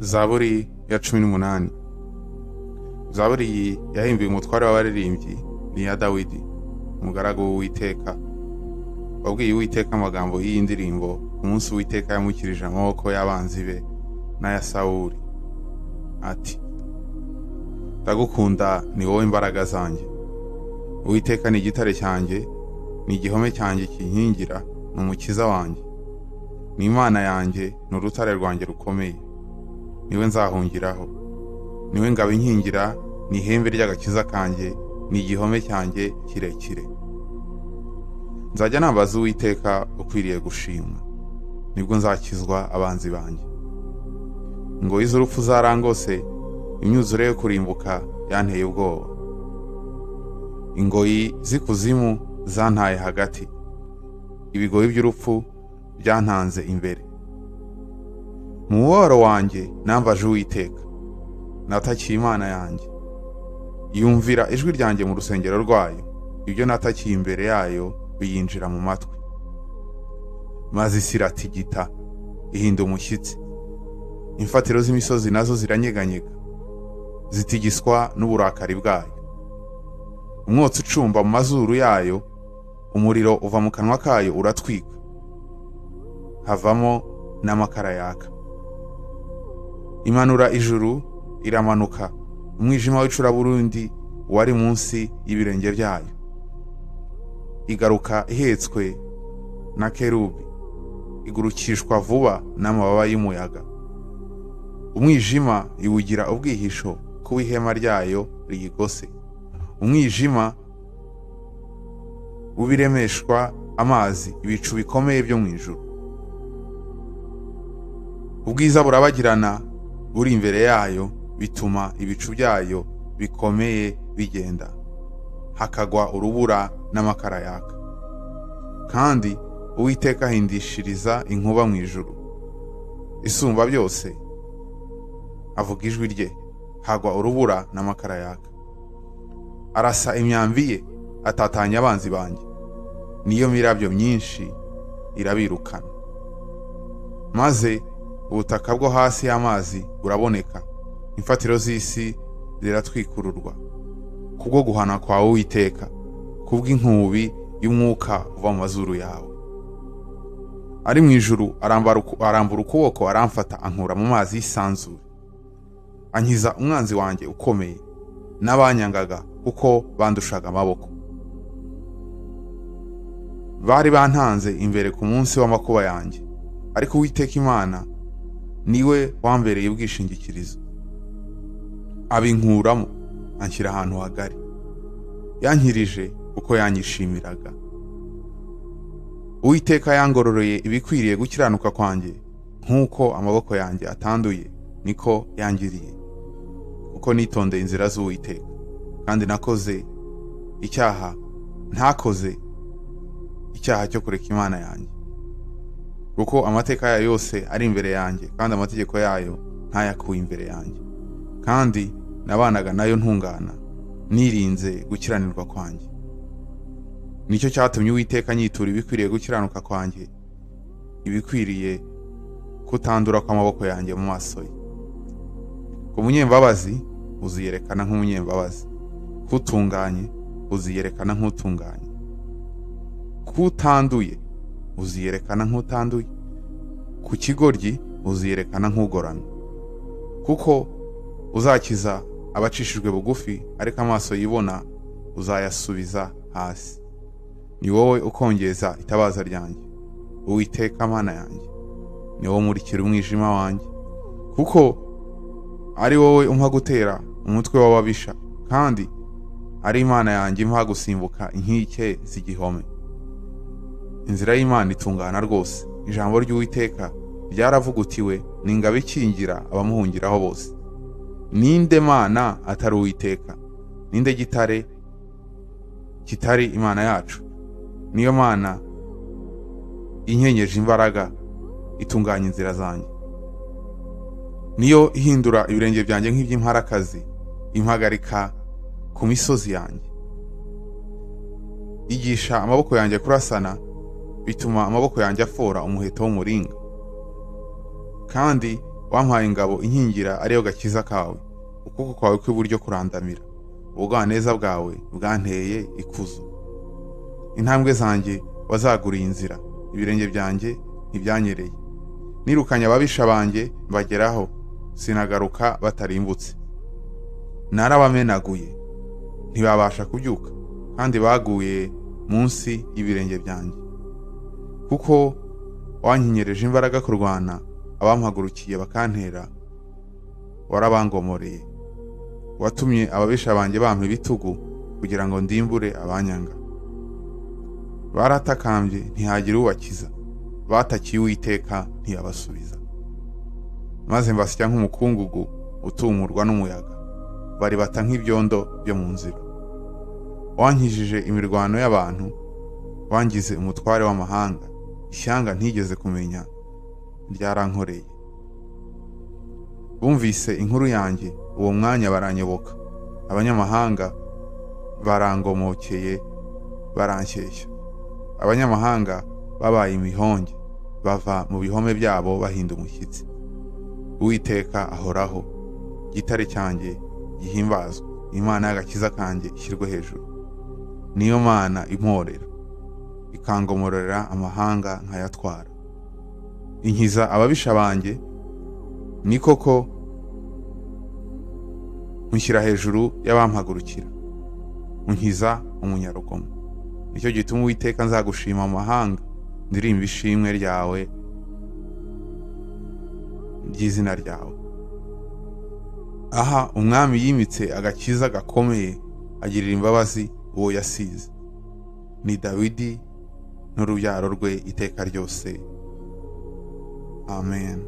Zaburi ya 18. Zaburi iyi yahimbiwe umutware w'abaririmbyi, ni iya Dawidi, umugaragu w'Uwiteka, wabwiye Uwiteka amagambo y'iyi ndirimbo ku munsi Uwiteka yamukirije amaboko y'abanzi be n'aya Sawuli. Ati: Ndagukunda, ni wowe imbaraga zanjye. Uwiteka ni igitare cyanjye, ni igihome cyanjye kinkingira, ni umukiza wanjye. Ni Imana yanjye, ni urutare rwanjye rukomeye. Niwe nzahungiraho, niwe ngabo inkingira, ni ihembe ry'agakiza kanjye, ni igihome cyanjye kirekire. Nzajya nambaza Uwiteka ukwiriye gushimwa, nibwo nzakizwa abanzi banjye. Ingoyi z'urupfu zarangose, imyuzure yo kurimbuka yanteye ubwoba. Ingoyi z'ikuzimu zantaye hagati, ibigoyi by'urupfu byantanze imbere. Mu mubabaro wanjye nambaje Uwiteka, natakiye Imana yanjye. Yumvira ijwi ryanjye mu rusengero rwayo, ibyo natakiye imbere yayo biyinjira mu matwi. Maze isi iratigita, ihinda umushyitsi, imfatiro z'imisozi nazo ziranyeganyega, zitigiswa n'uburakari bwayo. Umwotsi ucumba mu mazuru yayo, umuriro uva mu kanwa kayo uratwika, havamo n'amakara yaka. Imanura ijuru iramanuka, umwijima w'icuraburindi wari munsi y'ibirenge byayo. Igaruka ihetswe na kerubi, igurukishwa vuba n'amababa y'umuyaga. Umwijima iwugira ubwihisho kuba ihema ryayo riyigose, umwijima w'ibiremeshwa amazi, ibicu bikomeye byo mu ijuru. Ubwiza burabagirana buri imbere yayo, bituma ibicu byayo bikomeye bigenda, hakagwa urubura n'amakara yaka. Kandi Uwiteka ahindishiriza inkuba mu ijuru, Isumba byose avuga ijwi rye, hagwa urubura n'amakara yaka. Arasa imyambi ye, atatanya abanzi banjye, niyo mirabyo myinshi irabirukana. Maze ubutaka bwo hasi y'amazi buraboneka, imfatiro z'isi ziratwikururwa kubwo guhana kwawe, Uwiteka, kubw'inkubi y'umwuka uva mu mazuru yawe. Ari mu ijuru arambura ukuboko, aramfata, ankura mu mazi y'isanzure. Ankiza umwanzi wanjye ukomeye n'abanyangaga, kuko bandushaga amaboko. Bari bantanze imbere ku munsi w'amakuba yanjye, ariko Uwiteka Imana niwe wambereye ubwishingikirizo. Abinkuramo, anshyira ahantu hagari, yankirije kuko yanyishimiraga. Uwiteka yangororeye ibikwiriye gukiranuka kwanjye, nk'uko amaboko yanjye atanduye niko yangiriye, kuko nitondeye inzira z'Uwiteka, kandi nakoze icyaha, ntakoze icyaha cyo kureka Imana yanjye, kuko amateka yayo yose ari imbere yanjye, kandi amategeko yayo ntayakuye imbere yanjye. Kandi nabanaga nayo ntungana, nirinze gukiranirwa kwanjye. Nicyo cyatumye Uwiteka anyitura ibikwiriye gukiranuka kwanjye, ibikwiriye kutandura kw'amaboko yanjye mu maso ye. Ku munyembabazi uziyerekana nk'umunyembabazi, kutunganye uziyerekana nk'utunganye, kutanduye uziyerekana nk'utanduye, ku kigoryi uziyerekana nk'ugoramye. Kuko uzakiza abacishijwe bugufi, ariko amaso yibona uzayasubiza hasi. Ni wowe ukongeza itabaza ryanjye, Uwiteka Mana yanjye, ni wowe umurikira umwijima wanjye, kuko ari wowe umpa gutera umutwe w'ababisha, kandi ari Imana yanjye impa gusimbuka inkike z'igihome. Inzira y'Imana itungana rwose, ijambo ry'Uwiteka ryaravugutiwe, ni ingabo ikingira abamuhungiraho bose. Ninde Mana atari Uwiteka? Ninde gitare kitari Imana yacu? Niyo Mana inkenyeje imbaraga, itunganya inzira zanjye. Niyo ihindura ibirenge byanjye nk'iby'imparakazi, impagarika ku misozi yanjye. Igisha amaboko yanjye kurasana, bituma amaboko yanjye afora umuheto w'umuringa. Kandi Wampaye ingabo inkingira ariyo gakiza kawe, ukuboko kwawe kw'iburyo kurandamira, ubugwaneza bwawe bwanteye ikuzo. Intambwe zanjye wazaguriye inzira, ibirenge byanjye ntibyanyereye. Nirukanye ababisha banjye mbageraho, sinagaruka batarimbutse. Narabamenaguye ntibabasha kubyuka, kandi baguye munsi y'ibirenge byanjye. Kuko wankinyereje imbaraga kurwana, abampagurukiye bakantera warabangomoreye. Watumye ababisha banjye bampa ibitugu kugira ngo ndimbure abanyanga. Baratakambye ntihagira ubakiza, batakiye Uwiteka ntiyabasubiza. Maze mbasya nk'umukungugu utumurwa n'umuyaga, baribata nk'ibyondo byo mu nzira. Wankijije imirwano y'abantu, wangize umutware w'amahanga, ishyanga ntigeze kumenya ryarankoreye. Bumvise inkuru yanjye uwo mwanya baranyoboka, abanyamahanga barangomokeye baranshyeshya. Abanyamahanga babaye imihonge, bava mu bihome byabo bahinda umushyitsi. Uwiteka ahoraho, gitare cyanjye gihimbazwe, Imana y'agakiza kanjye ishyirwe hejuru. Niyo Mana imporera, ikangomorera amahanga nkayatwara. Inkiza ababisha banjye, ni koko unshyira hejuru y'abampagurukira, unkiza umunyarugomo. Nicyo gituma Uwiteka nzagushima mu mahanga, ndirimba ishimwe ryawe ry'izina ryawe. Aha umwami yimitse agakiza gakomeye, agirira imbabazi uwo yasize, ni Dawidi n'urubyaro rwe iteka ryose. Amen.